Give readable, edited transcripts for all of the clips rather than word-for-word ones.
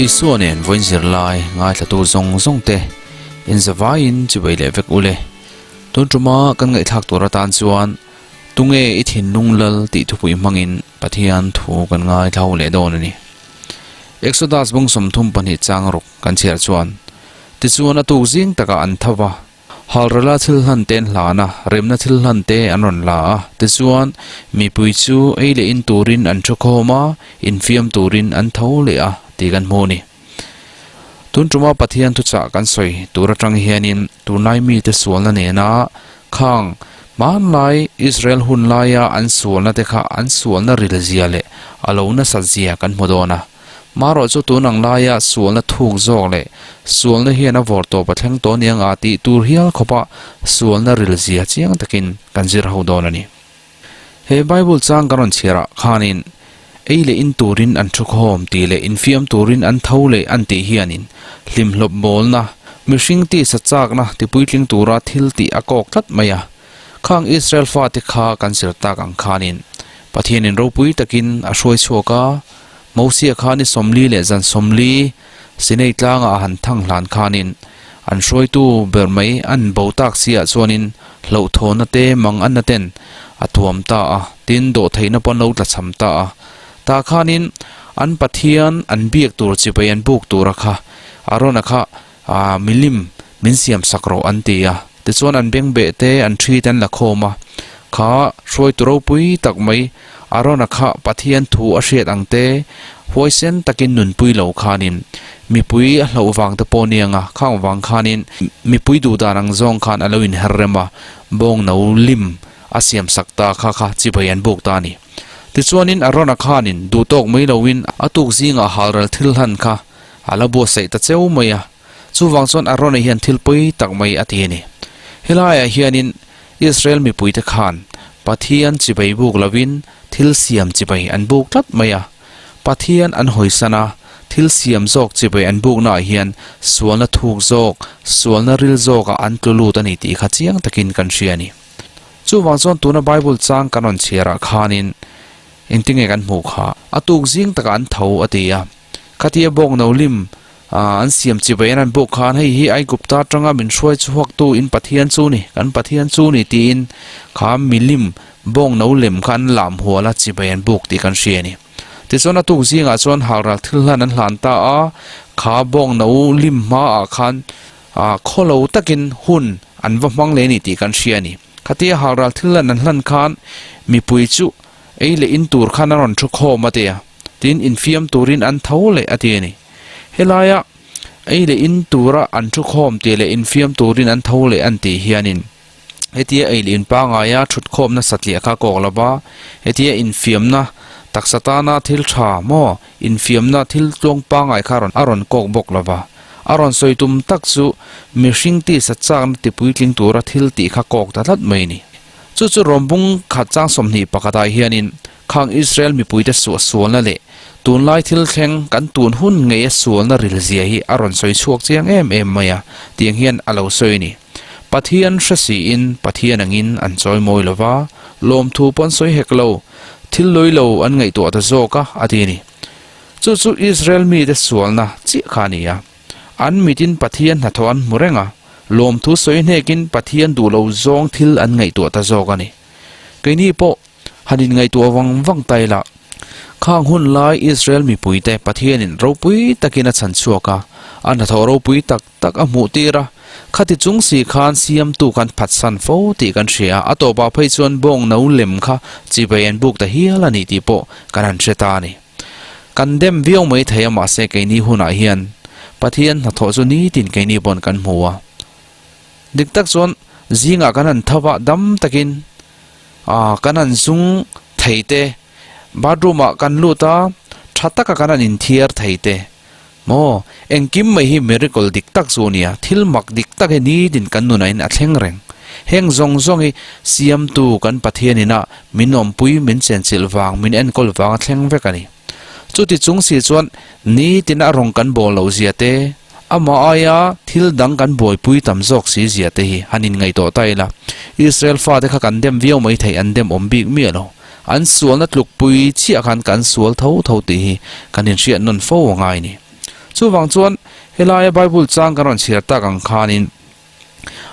Isua nen vawiin zirlai ngaithlatu zawng zawng te inzavaiin chuvei leh vek ule. Tun tuma kan ngaihthlak tur atan chuan Tunge i thinlung lal tih thupui hmangin Pathian thu kan ngaithla ho leh dawn a ni. Exodus bung 32 chang ruk kan chhiar chuan, Tichuan a tuk zing takah an tho va, Halrala thil hlan te an hlan a, remna thil hlan te an rawn la a, tichuan mipui chu ei leh in turin an thu khawm a, infiam turin an tho leh a tih kan hmu a ni. Tun tuma Pathian thuchah kan sawi tur atang hianin tunlai mite sualna nena khang hmanlai Israel hun laia an sualna te kha an sualna ril zia leh a lo nasat zia kan hmu dawn a. Marawh chu tun ang laia sualna thuk zawk leh sualna hian a vawr tawp a thleng tawh aniang a tih tur hial khawpa sualna ril zia chiang takin kan zir ho dawn a ni. He Bible chang kan rawn chhiarah khanin ei leh in turin an thukhawm tih leh infiam turin an tho leh an tih hianin hlimhlawp bawlna, mihring tisa chakna tipuitling tura thil tih a kawk tlat mai a. Khang Israel fate kha kan zir tak ang khanin Pathianin ropui takin a hruai chhuak a, Mosia kha ni 40 leh zan 40 Sinai tlangah a han thang hlan khanin an hruaitu ber mai an bo tak siah chuanin hlauhthawnna te mang anna ten a tuam ta a, tin dawhtheihna pawh an lo tlachham ta a. Tah khanin an Pathian an biak tur chibai an buk tura kha Arona kha milim min siam sak rawh an ti a. Tichuan an bengbeh te an thi te an la khawm a, kha hruaitu ropui tak mai Arona kha Pathian thu a hriat ang te huaisen takin nunpui lo khanin mipui a hloh vang te pawh nia nga khang vang khanin mipui duh dan ang zawng khan a lo inher rem a, bawng no lim a siam sak ta kha kha chibai an buk ta a ni. Tichuanin Arona khanin duh tawk mai loin a tuk zingah halral thil hlan kha a la buatsaih ta cheu mai a. Chuvang chuan Arona hian thil pawi tak mai a ti a ni. Helaiah hianin Israel mipuite khan Pathian chibai buk lovin thil siam chibai an buk tlat mai a. Pathian an hawisan a, thil siam zawk chibai an buknaah hian sualna thuk zawk, sualna ril zawkah an tlu lut a ni tih kha chiang takin kan hria a ni. Chuvang chuan tuna Bible chang kan rawn chhiarah khanin engtinge kan hmuh kha? A tuk zing takah an tho a ti a. Khatia bawk no lim an siam chibai an han buk khan hei hi Aigupta atanga min hruai chhuaktu in Pathian chu ni, kan Pathian chu ni tiin kha milim bawng no lem kha an lam hual a chibai an buk tih kan hria a ni. Tichuan a tuk zingah chuan halral thil hlan an hlan ta a, kha bawng no lim hmaah khan khawlo takin hun an va hmang leh a ni tih kan hria a ni. Khatia halral thil hlan an hlan khan mipui chu ei leh in tur khan a rawn thu khawm a ti a. Tin, infiam turin an tho leh a ti a ni. Helaia ei leh in tura an thu khawm tih leh infiam turin an tho leh an tih hianin hetia ei leh in pangaia thut khawmna satliah kha kawk lo va, hetia infiamna taksa tana thil tha maw infiamna thil tluang pangai kha a rawn kawk bawk lo va. A rawn sawi tum tak chu mihring tisa chakna tipuitling tura thil tih kha kawk ta tlat mai a ni. Chu chu rawnbung khat chang 20 pakhatah hianin Khang Israel mipuite suahsualna leh tunlai thil thleng kan tun hun ngei a sualna ril zia hi a rawn sawi chhuak chiang em em mai a, tiang hian a lo sawi a ni. Pathian hre siin Pathian angin an chawi mawi lo va, lawmthu pawh an sawi hek lo, thil lawi lo an ngaihtuah ta zawk a, a ti a ni. Chu chu Israel mite sualna chiah kha a ni a. An mitin Pathian hnathawh an hmu reng a, lawmthu sawi hnekin Pathian duh lo zawng thil an ngaihtuah ta zawk a ni. Keini pawh Han inngaihtuah vang vang ta ila, khang hun lai Israel mipuite Pathianin ropui takin a chhan chhuak a, a hnathawh ropui tak tak a hmuh tir a, khati chung si khan siamtu khan phatsan fo tih kan hria a, a tawpah phei chuan bawng no lem kha chibai an buk ta hial a ni tih pawh kan han hre ta a ni. Kan dem viau mai thei a mahse keini hunah hian Pathian hnathawh chu nitin keini pawn kan hmu a. Dik tak chuan zingah kan han tho va dam takin Aaa kan han zung thei te, bathroom ah kan lut a, tha taka kan han inthiar thei te, maw engkim mai hi miracle dik tak chu a nia, thil mak dik tak hi nitin kan nunah in a thleng reng. Heng zawng zawng hi siamtu kan Pathian ina min awmpui, min chenchilh vang, min enkawl vang a thleng vek a ni. Chuti chung si chuan nitin a rawng kan bawl loh zia te, Amah aia thil dang kan buaipui tam zawk si zia te hi han inngaihtuah ta ila, Israel fate kha kan dem viau mai thei an dem awm bik miah lo. An sualna tlukpui chiah khan kan sual tho tho tih hi kan inhriat nawn fo a ngai ni. Chuvang chuan helaia Bible chang kan rawn chhiar tak ang khanin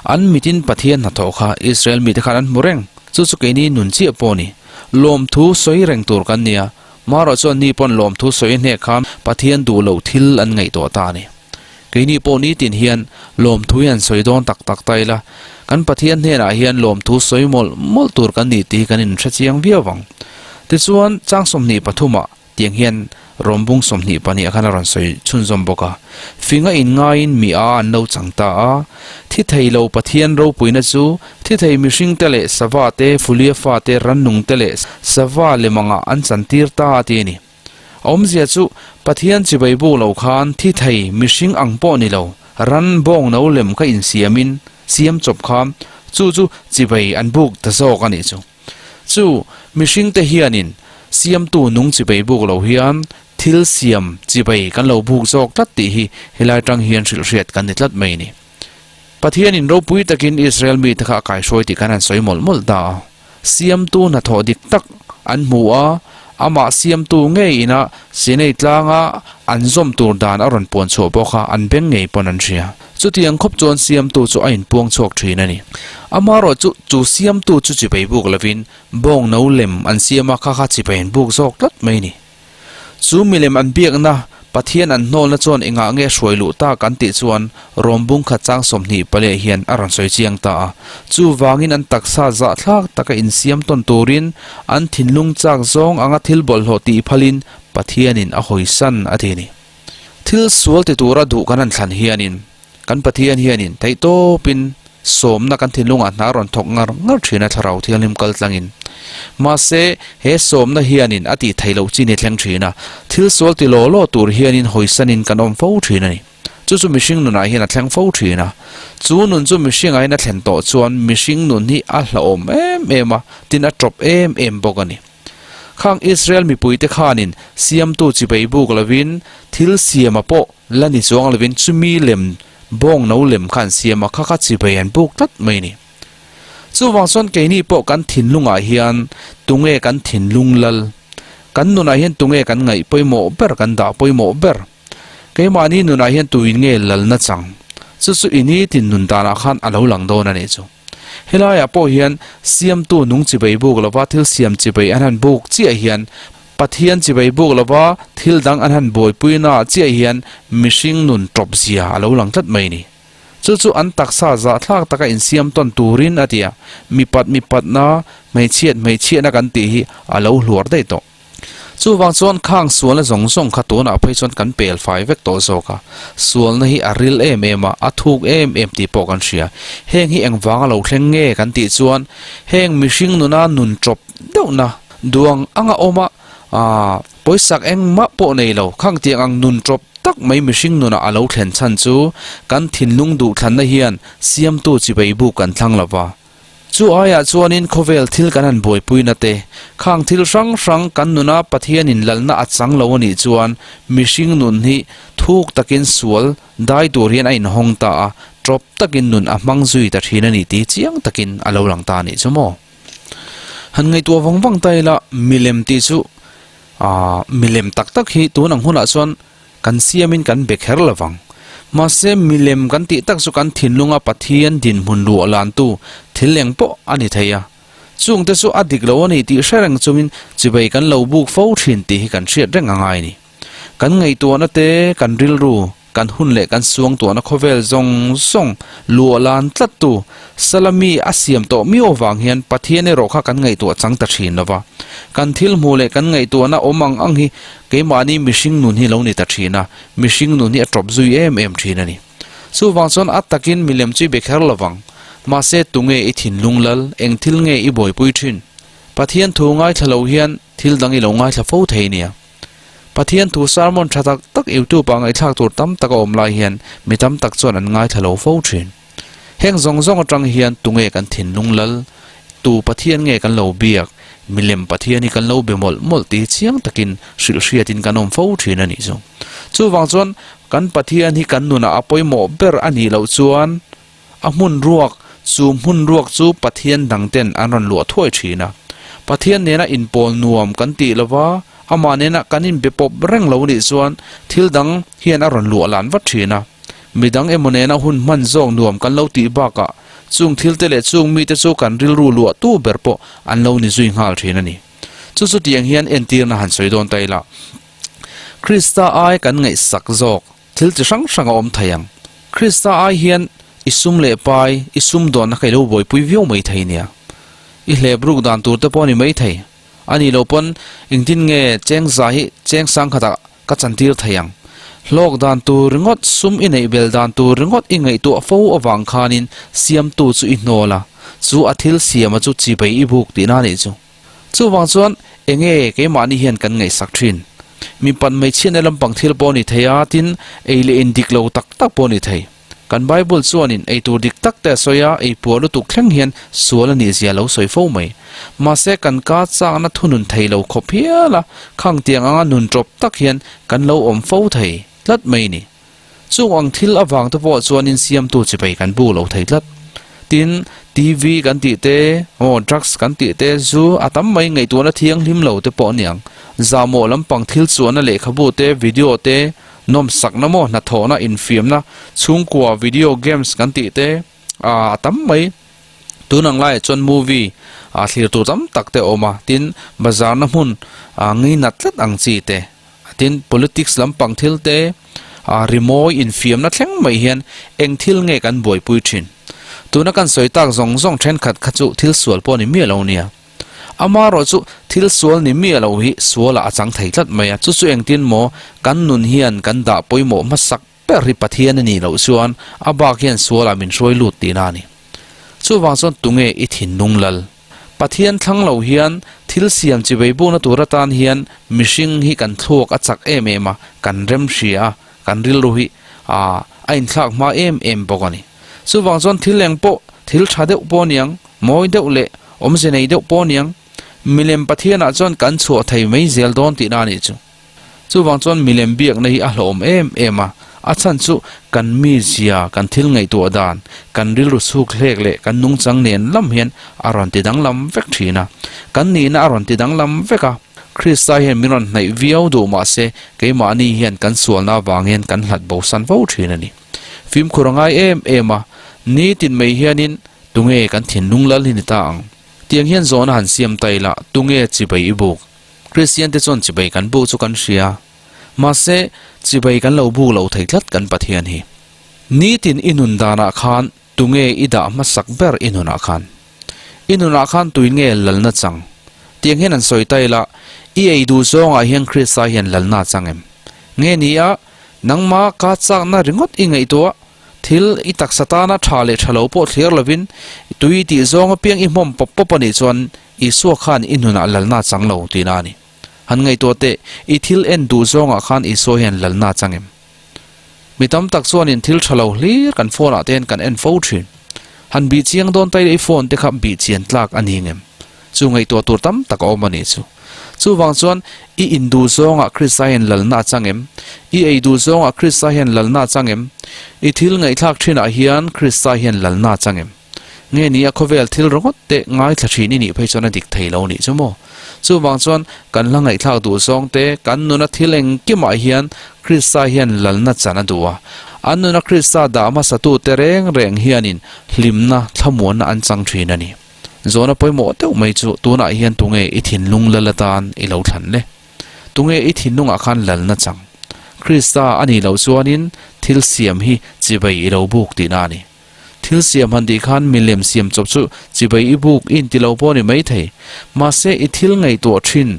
an mitin Pathian hnathawh kha Israel mite khan an hmu reng. Chu chu keini nun chiah pawh a ni. Lawmthu sawi reng tur kan nia. Marawh chuan ni pawn lawmthu sawi hnek khan Pathian duh loh thil an ngaihtuah ta a ni. Keini pawh nitin hian lawmthu hi an sawi dawn tak tak ta ila, kan Pathian hnenah hian lawmthu sawi mawlh mawlh tur kan nih tih hi kan inhre chiang viau vang. Tichuan, chang 23 ah tiang hian rawmbung 22 ah khan a rawn sawi chhunzawm bawk a. Finga inngaiin mi a an lo chang ta a, thi thei lo Pathian ropuina chu thi thei mihringte leh sava te, fulia fate, rannungte leh sava lemangah an chantir ta a ti a ni. A awmzia chu Pathian chibai buk lo khan thi thei mihring ang pawh ni lo, ran bawng no lem kha insiamin siam chawp kha chu chu chibai an buk ta zawk a nih chu. Chu mihringte hianin siamtu nung chibai buk lo hian thil siam chibai kan lo buk zawk tlat tih hi helai tang hian hrilhhriat kan ni tlat mai a ni. Pathianin ropui takin Israel mite kha a kaihruai tih kan han sawi mawlh mawlh ta a. Siamtu hnathawh dik tak an hmu a, amah siamtu ngei ina Sinai tlanga an zawm tur dan a rawn puan chhuah pawh kha an beng ngei pawn an hria. Chutiang khawp chuan siamtu chu a inpuang chhuak thin a ni. Amaherawh chu chu siamtu chu chibai buk lovin bawng no lem an siam a, kha kha chibai an buk zawk tlat mai a ni. Chu milem an biakna, Pathian an hnawlna chuan engah nge hruai luh tak an tih chuan Rom bungkhat chang 24 hian a rawn sawi chiang ta a. Chuvangin an taksa zahthlak taka insiam tawn turin an thinlung chak zawng anga thil bawlhhlawh tih phalin Pathianin a hawisan a ti a ni. Thil sual ti tura duh kan han thlan hianin Kan Pathian hianin theihtawpin sawmna kan thinlungah hna rawn thawk ngar ngar thin a Thlarau Thianghlim kal tlangin. Mahse, he sawmna hianin a tih theih loh chin hi thleng thin a, thil sual ti law law tur hianin hawisanin kan awm fo thin a ni. Chu chu mihring nunah hian a thleng fo thin a. Chu nun chu mihringah hian a thlen tawh chuan mihring nun hi a hlauhawm em em a, tin a tawp em em bawk a ni. Khang Israel mipuite khanin siamtu chibai buk lovin thil siama pawh la ni chuang lovin chumi lem bawng no lem kha an siam a, kha kha chibai an buk tlat mai a ni. Chuvang chuan keini pawh kan thinlungah hian tunge kan thinlung lal? Kan nunah hian tunge kan ngaih pawimawh ber, kan dah pawimawh ber? Keimahni nunah hian tuin nge lalna chang? Chu chu i nitin nun danah khan a lo lang dawn a nih chu. Helaiah pawh hian siamtu nung chibai buk lova thil siam chibai an han buk chiah hian Pathian chibai buk lova thil dang an han buaipuina chiah hian mihring nun tawp zia a lo lang tlat mai a ni. Chu chu an taksa zahthlak taka insiam tawn turin a ti a, mipat mipatna, hmeichhiat hmeichhiatna kan tih hi a lo hluar daih tawh. Chuvang chuan khang sualna zawng zawng kha tunah phei chuan kan pel fai vek tawh zawk a, sualna hi a ril em em a, a thuk em em tih pawh kan hria. Heng hi engvanga lo thleng nge kan tih chuan heng mihring nuna nun tawp deuhna duang anga awm a, aah pawisak engmah pawh nei lo khang tiang ang nun tawp tak mai mihring nunah a lo thlen chhan chu kan thinlung duhthlanna hian siamtu chibai buk kan thlang lova. Chu aiah chuanin khawvel thil kan han buaipuina te, khang thil hrang hrang kan nuna Pathianin lalna a chang lo a nih chuan mihring nun hi thuk takin sual dai tur hian a inhawng ta a, tawp takin nun a hmang zui ta thin a ni tih chiang takin a lo lang ta a nih chu maw? Han ngaihtuah vang vang ta ila milem tih chu aah milem tak tak hi tun ang hunah chuan Kan siamin kan be kher lo vang. Mahse, milem kan tih tak chu kan thinlunga Pathian dinhmun luah lantu thil eng pawh a ni thei a. Chungte chu a dik lo a ni tih hre reng chungin chibai kan lo buk fo thin tih hi kan hriat reng a ngai a ni. Kan ngaihtuahna te, kan rilru, kan hun leh kan suangtuahna khawvel zawng zawng luah lan tlattu Salami a siam tawh miau avang hian Pathian erawh kha kan ngaihtuah chang ta thin lo va. Kan thil hmuh leh kan ngaihtuahna awm ang ang hi Keimahni mihring nun hi lo ni ta thin a, mihring nun hi a tawp zui em em thin a ni. Chuvang chuan a takin milem chu i be kher lovang. Mahse tunge i thinlung lal, eng thil nge i buaipui thin? Pathian thu ngaithla lo hian thil dang i lo ngaithla fo thei nia. Pathian thu sermon tha tak tak youtube ah ngaihthlak tur tam tak a awm lai hian mi tam tak chuan an ngaithla lo fo thin. Heng zawng zawng atang hian tunge kan thinlung lal, tu Pathian nge kan lo biak, milem Pathian hi kan lo be mawlh mawlh tih hi chiang takin hrilh hriatin kan awm fo thin a nih chu. Chuvang chuan kan Pathian hi kan nunah a pawimawh ber a nih loh chuan a hmun ruak, chu hmun ruak chu Pathian dang ten an rawn luah thuai thin a. Pathian nena inpawl nuam kan tih lova, Amah nena kan inbe pawp reng lo nih chuan thil dang hian a rawn luah lan vat thin a. Midang emaw nena hun hman zawk nuam kan lo tih bakah chung thilte leh chung mite chu kan rilru luahtu ber pawh an lo ni zui nghal thin a ni. Chu chu tiang hian entirna han sawi dawn ta ila. Krista ai kan ngaihsak zawk thil chi hrang hrang a awm thei ang. Krista ai hian i sum leh pai, i sumdawnna kha i lo buaipui viau mai thei nia. I hlep ruk dan tur te pawh a ni mai thei. A nih loh pawn engtin nge cheng za hi cheng sang khatah ka chantir thei ang. Hlawk dan tur ringawt, sum i neih bel dan tur ringawt i ngaihtuah fo avang khanin siamtu chu i hnawl a, chu a thil siama chu chibei i buk tihna a nih chu. Chuvang chuan enge keimahni hian kan ngaihsak thin. Mipat hmeichhiatna lampang thil pawh a ni thei a, tin ei leh in dik lo tak tak pawh a ni thei. Kan Bible chuanin ei tur dik tak te a sawi a, ei puah lutuk thleng hian sual a nih zia lo sawi fo mai. Mahse kan ka chakna thunun thei lo khawp hial a, khang tiang anga nun tawp tak hian kan lo awm fo thei tlat mai ni. Chung ang thil avang te pawh chuanin siamtu chibai kan bu lo thei tlat. Tin, TV kan tih te, aw drugs kan tih te, zu a tam mai ngaihtuahna thianghlim lo te pawh a niang. Zahmawh lampang thil chuanna lehkhabu te, video te, Nawmsakna maw, hnathawhna, infiamna, chhungkua, video games kan tih te a tam mai. Tun ang laiah chuan movie a thlir tur tam tak te a awm a, tin bazarna hmun a ngeinat tlat ang chi te, tin politics lampang thil te, a rimawi infiamna thleng mai hian eng thil nge kan buaipui thin. Tuna kan sawi tak zawng zawng thenkhat kha chu thil sual pawh a ni miah lo nia. Amaherawh chu thil sual ni miah lo hi sualah a chang thei tlat mai a, chu chu engtin maw kan nun hian kan dah pawimawh hmasak ber hi Pathian a nih loh chuan a bak hian sualah min hruai lut tihna a ni. Chuvang chuan tunge i thinlung lal? Pathian thlang lo hian thil siam chi beibukna tur atan hian mihring hi kan thluak a chak em em a, kan rem hria a, kan rilru hi a inthlak hma em em bawk a ni. Chuvang chuan thil eng pawh thil tha deuh pawh a niang, mawi deuh leh awmze nei deuh pawh a niang, milem Pathianah chuan kan chhuah thei mai zel dawn tihna a nih chu. Chuvang chuan milem biakna hi a hlauhawm em em a, a chhan chu kan mizia, kan thil ngaihtuah dan, kan rilru chhuk hlek leh kan nungchang nen lam hian a rawn ti danglam vek thin a. Kan nihna a rawn ti danglam vek a. Krista hian min rawn hnaih viau duh mah se keimahni hian kan sualna avang hian kan hlat bosan fo thin a ni. Fimkhur a ngai em em a, nitin mai hianin tunge kan thinlung lal hi ni ta ang? Tiang hian zawhna han siam ta ila, tunge chibai i buk? Kristian te chuan chibai kan buk chu kan hria, mahse chibai kan lo buk lo thei tlat kan Pathian hi. Nitin i nun danah khan tunge i dah hmasak ber i nunah khan? I nunah khan tuin nge lalna chang? Tiang hian han sawi ta ila, i ei duh zawngah hian Krista hian lalna a chang em? Nge ni a, Nangma ka chakna ringawt i ngaihtuah, thil i taksa tana tha leh tha lo pawh thlir lovin tui tih zawng apiang i hmawm pawp pawp a nih chuan Isua khan i nunah lalna a chang lo tihna a ni. Han ngaihtuah teh, i thil en duh zawngah khan Isua hian lalna a chang em? Mi tam tak chuanin thil tha lo hlir kan phone ah te hian kan en fo thin. Han bih chiang dawn ta ila i phone te kha bih chian tlak a ni ngem? Chu ngaihtuah tur tam tak a awm a nih chu. Chuvang chuan i in duh zawngah Krista hian lalna a chang em? I ei duh zawngah Krista hian lalna a chang em? I thil ngaihthlak thinah hian Krista hian lalna a chang em? Nge ni a khawvel thil ringawt te ngaithla thin i nih phei chuan a dik thei lo nih chu maw? Chuvang chuan kan hla ngaihthlak duh zawng te, kan nuna thil engkimah hian Krista hian lalna chan a duh a. An nuna Krista dah hmasatu te reng reng hianin hlimna, thlamuanna an chang thin a ni. Zawhna pawimawh deuh mai chu tunah hian tunge i thinlung lal atan i lo thlan le? Tunge i thinlungah khan lalna chang? Krista a nih loh chuanin thil siam hi chibai i lo buk tihna a ni. Thil siam han tih khan milem siam chawp chu chibai i buk i inti lo pawh a ni maithei. Mahse i thil ngaihtuah thin,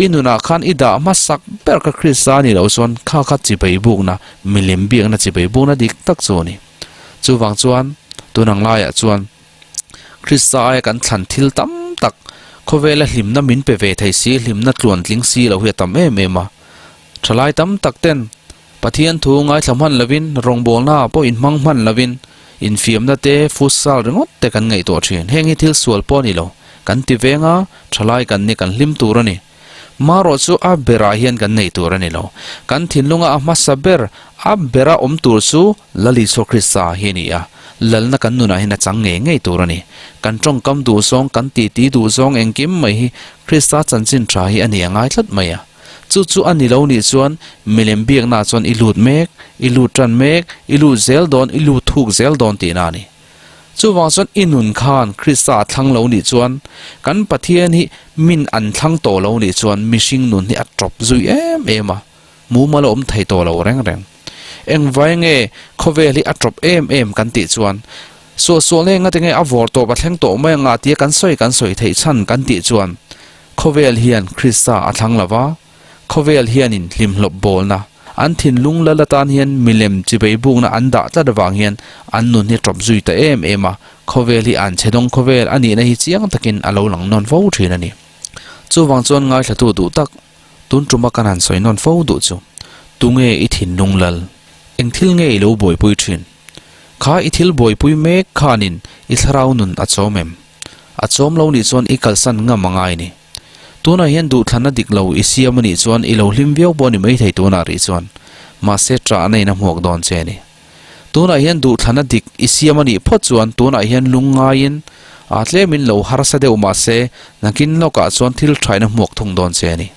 i nunah khan i dah hmasak ber kha Krista a nih loh chuan kha kha chibai bukna, milem biakna chibai bukna dik tak chu a ni. Chuvang chuan tun ang laiah chuan Krista aia kan thlan thil tam tak, khawvela hlimna min pe ve thei si, hlimna tluan tling si lo hi a tam em em a. Thalai tam tak ten Pathian thu ngaithla hman lovin, rawngbawlna ah pawh inhmang hman lovin, infiamna te, futsal ringawt te kan ngaihtuah thin. Heng hi thil sual pawh a ni lo. Kan ti veng a, thalai kan ni, kan hlim tur a ni. Marawh chu a berah hian kan nei tur a ni lo. Kan thinlunga a hmasa ber, a bera awm tur chu Lal Isua Krista hi a ni a, lalna kan nunah hian a chang ngei ngei tur a ni. Kan tawngkam duhzawng, kan titi duhzawng engkim mai hi Krista chanchin tha hi a ni a ngai tlat mai a. Chu chu a ni lo nih chuan milem biaknaah chuan i lut mek, i lut tan mek, i lut zel dawn, i lut thuk zel dawn tihna a ni. Chuvang chuan i nun khan Krista a thlang lo nih chuan kan Pathian hi min an thlang tawh lo nih chuan mihring nun hi a tawp zui em em a, mumal a awm thei tawh lo reng reng. Engvai nge khawvel hi a tawp em em kan tih chuan suahsual nge ngati nge a vawr tawp a thleng tawh mai anga tia kan sawi kan sawi theih chhan kan tih chuan khawvel hian Krista a thlang lo va, khawvel hianin hlimhlawp bawlna an thinlung lal atan hian milem chibei bukna an dah tlat avang hian an nun hi tawp zui ta em em a, khawvel hi an chhe dawng khawvel a nihna hi chiang takin a lo lang nawn fo thin a ni. Chuvang chuan ngaithlatu duh tak Tun tuma kan han sawi nawn fo duh chu, tunge i thinlung lal? Eng thil nge i lo buaipui thin? Kha i thil buaipui mek khanin i thlarau nun a chawm em? A chawm lo nih chuan i kalsan ngam a ngai ni. Tunah hian duhthlanna dik lo i siam a nih chuan i lo hlim viau pawh a ni maithei tunah rih chuan, mahse ṭahna in a hmuak dawn che a ni. Tunah hian duhthlanna dik i siam a nih phawt chuan tunah hian lungngaiin aa tlemin lo harsa deuh mah se nakin lawkah chuan thil thaina hmuak thung dawn che a ni.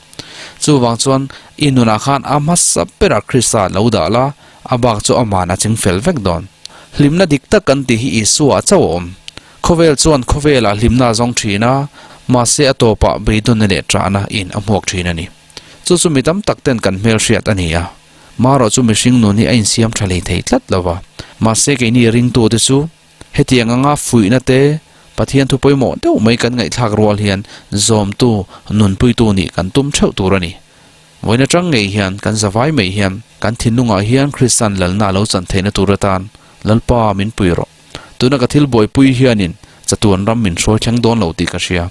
Chuvang chuan i nunah khan a hmasa berah Krista lo dah la, a bak chu aman a ching fel vek dawn. Hlimna dik tak kan tih hi Isua chauh a awm. Khawvel chuan khawvelah hlimna a zawng thin a, mahse a tawpah beidawnna leh ṭahna in a hmuak thin a ni. Chu chu mi tam tak ten kan hmelhriat a ni a. Marawh chu mihring nun hi a insiam tha hlei thei tlat lo va. Mahse keini ringtute chu hetiang anga fuihna te, Pathian thu pawimawh deuh mai kan ngaihthlak rual hian zawmtu, nunpuitu nih kan tum theuh tur a ni. Vawiin atang ngei hian kan zavai mai hian kan thinlungah hian Kristan lalna a lo chan theihna tur atan Lalpa min pui rawh. Tuna ka thil buaipui hianin chatuan ram min hruai thleng dawn lo tih ka hria.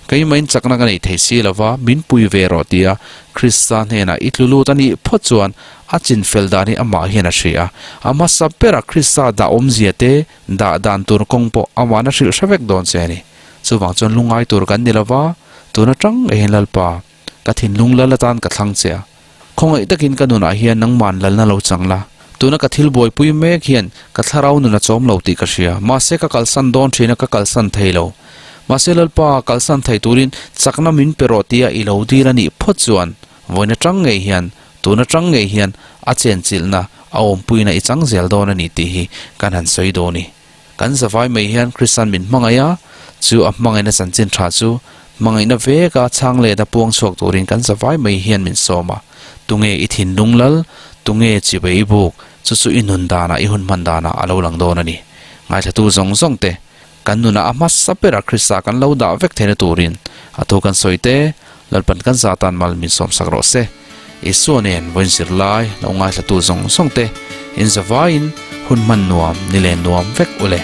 Keimahin chakna ka nei thei si lova, min pui ve rawh tia Krista hnenah i tlu lut a nih phawt chuan a chin fel dan hi amah hian a hria. A hmasa berah Krista dah awmzia te, dah dan tur kawng pawh amahna hrilh hre vek dawn che a ni. Chuvang chuan lungngai tur kan ni lova, tuna tang ngeihin Lalpa, ka thinlung lal atan ka thlang che a. Khawngaih takin ka nunah hian nangman lalna lo chang la. Tuna ka thil buaipui mek hian ka thlarau nun a chawm lo tih ka hria. Mahse ka kalsan dawn thin a, ka kalsan thei lo. Mahse Lalpa, kalsan thei turin chakna min pe rawh tia i lo dil a nih phawt chuan vawiin atang ngei hian, tun atang ngei hian a chenchilhna, a awmpuina i chang zel dawn a ni tih hi kan han sawi dawn i. Kan zavai mai hian Kristian min hmangaih a, chu a hmangaihna chanchin tha chu hmangaihna veka chhang let a puang chhuak turin kan zavai mai hian min sawm a. Tunge i thinlung lal, tunge chibei i buk, chu chu i nun danah i hun hman danah a lo lang dawn a ni. Ngaithlatu zawng zawng te, kan nunah a hmasa berah Krista kan lo dah vek theihna turin a thu kan sawi te, Lalpan kan za tan mal min sawmsak rawh se. Isua nen vawiin zirlai lo ngaithlatu zawng zawng te in zavaiin hun hman nuam ni len nuam vek u le.